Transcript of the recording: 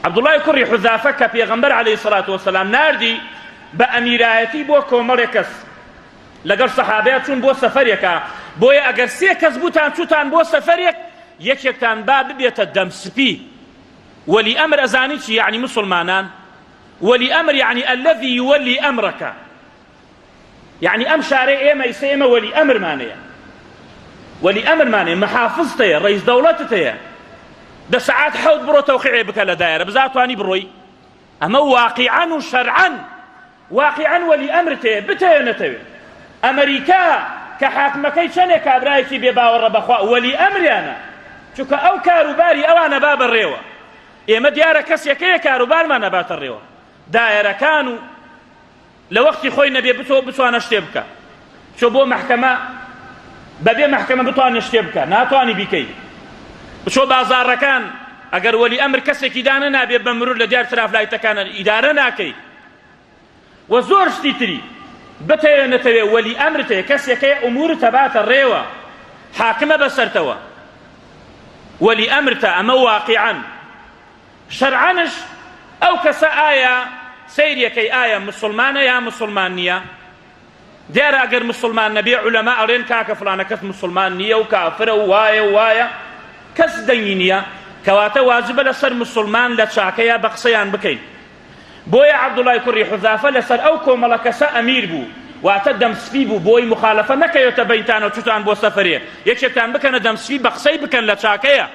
عەبدوڵای کوڕی حوزافە کە پێغەمبەر عەلەیهی سەڵات وەسەلام ناردی بە ئەمیرایەتی بۆ کۆمەڵێک کەس لەگەڵ سەحابەیا چوون بۆ سەفەرێکا، بۆیە ئەگەر سێ کەس بووتان چووتان بۆ سەفەرێک یەکێکتان با ببێتە دەمسپی وەلی ئەمر. ئەزانی چی یەعنی مسوڵمانان؟ وەلی ئەمر یەعنی الذی یولی ئەمرەکە، یەعنی ئەم شارەی ئێمە ئیسە ئێمە وەلی ئەمرمان هەیە، وەلی ئەمرمان هەیە، محافزت هەیە، ڕەئیس دەوڵەتت هەیە. دە سەعات حەوت بڕۆ تەوقیعێ بکە لە دایرە بزا توانی بڕۆی. ئەمە واقیعەن و شەرعەن، واقیعەن وەلی ئەمرت هەیە بتەوێ نەتەوێ. ئەمریکا کە حاکمەکەی چەنێ کابرایەکی بێ باوەڕە بەخوا وەلی ئەمریانە، چونکە ئەو کاروباری ئەوانە با بەڕێوە. ئێمە دیارە کەسێک هەیە کاروبارمان ئەباتە ڕێوە، دایەرەکان و لە وەختی خۆی نەبێ بچۆ بتوانە شتێ بکە، بچۆ بۆ مەحکەمە بەبێ مەحکەمە بتوانێ شتێ بکە، ناتوانی بیکەی. بچۆ بازاڕەکان ئەگەر وەلی ئەمر کەسێکی دانە نابێ بە مرور لە دیار ترافلایتەکان ئیدارە ناکەی و زۆر شتی تری. بتەوێ نەتەوێ وەلی ئەمرت هەیە، کەسێک هەیە ئومورت ئەباتە ڕێوە، حاکمە بەسەرتەوە، وەلی ئەمرتە. ئەمە واقیعەن. شەرعەنش ئەو کەسە ئایا سەیریەکەی ئایا مسوڵمانە یا مسوڵمان نییە؟ دیارە ئەگەر مسوڵمان نەبێ عولەما ئەڵێن کاکە فڵانە کەس مسوڵمان نییە و کافرە و وایە و وایە، کەس دەنگی نییە. کەواتە واجبە لەسەر مسوڵمان لە چاکەیا بە قسەیان بکەین. بۆیە عەبدوڵای کوڕی حوزافە لەسەر ئەو کۆمەڵە کەسە ئەمیر بوو، واتە دەمسپی بوو، بۆی موخالەفە نەکەوێتە بەینتانەوە چوتان بۆ سەفەرێ یەکێکتان بکەنە دەمسپی بە قسەی بکەن لە چاکەیە.